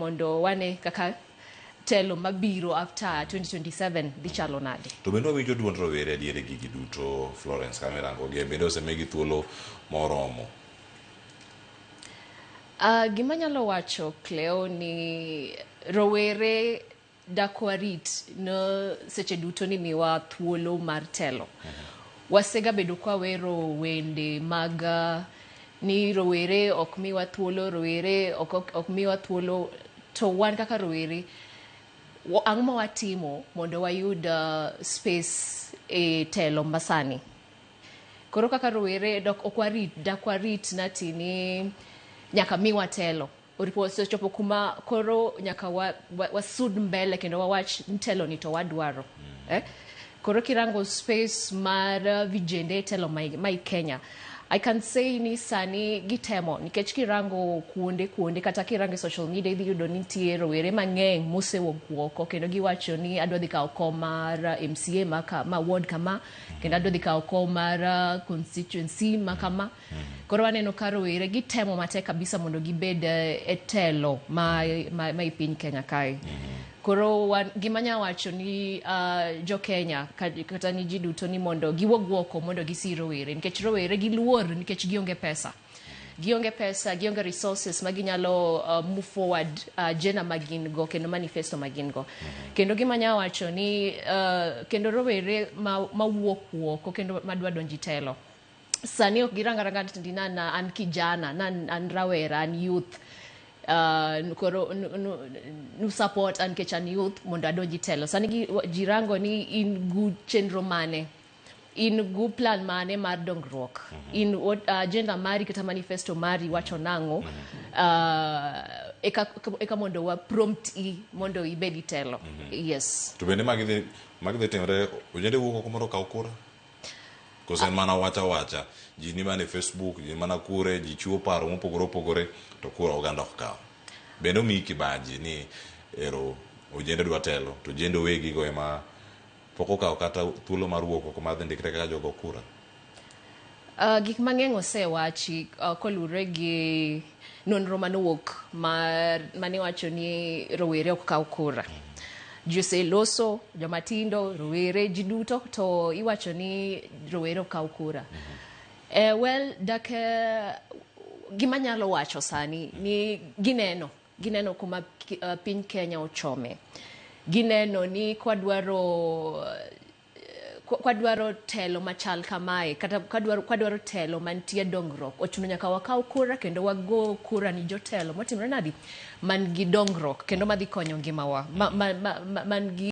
Mondo wane kaka telo mabiro after 2027 dhi chalo nade. To bende wawinjo duond rowere adier e gigi duto, Florence, kama irangogie, bende osemigi thuolo moromo? Gima anyalo wacho, Cleo, ni rowere dak warit no seche duto ni miwa thuolo mar telo. Wasega bedo kwawero wende mag ni rowere ok miwa thuolo, rowere ok miwa thuolo, to wan kaka rowere ang'o ma watimo mondo wayud space e telo masani? Koro kaka rowere dok ok warit, dak warit nati ni nyaka miwa telo. Oripo osechopo kuma koro nyaka wasud mbele kendo wawach ni telo ni to wadwaro. Eh? Koro kirango space mar vijende e telo mai Kenya, I can say ni sani gitemo, nikech kirango kuonde kuonde kata kirango e social media, idhi yudo ni nitie rowere mang'eny mosewuok oko kendo giwacho ni adwa dhi kawo kom mar MCA ma ward kama, kendo adwa dhi kawo kom mar constituency ma kama. Koro waneno ka rowere gitemo matek kabisa mondo gibed e telo ma e piny Kenya kae. Koro wan, gima anya wacho ni jo Kenya kata ni ji duto ni mondo giwuog oko mondo gisir rowere, nikech rowere giluor nikech gionge pesa. Gionge pesa, gionge resources ma ginyalo move forward agenda ma gin go kendo manifesto ma gin go. Kendo gima anya wacho ni kendo rowere ma wuok oko kendo madwa donjo e telo, sani ok girang aranga ni na an kijana, na an rawera, an youth, koro nu support an nikech an youth mondo adonji telo. Sani ji rango ni in gu chenro mane, in gu plan mane mar dongruok, in agenda mari kata manifesto mari wacho nang'o, eka mondo wa prompt i mondo ibed i telo. Yes. To bende magi dhi timore, ojende wuok oko mondo okaw kura? Koso en mana wacha wacha, ji ni mana e Facebook, ji mana kure, ji chiwo paro mopogore opogore, to kura oganda ok kaw. Bende omiyi kibaji ni ero ojende dwa telo, to ojende owegi go ema pok okawo kata thuolo mar wuok oko mar dhi ndikre kaka jogo kura? Gik mang'eny osewachi koluwore gi nonro manowuok mar mane wacho ni rowere ok kaw kura. Ji oseloso, joma tindo, rowere, ji duto, to iwacho ni rowere ok kaw kura. Well, dak gima nyalo wacho sani ni gineno kuma piny Kenya ochome. Gineno ni kwadwaro telo machal kamae kata kwadwaro telo mantie dongruok, ochuno nyaka wakaw kura kendo wago kura ni jotelo motimre nadi, man gi dongruok kendo madhi konyo ngimawa man gi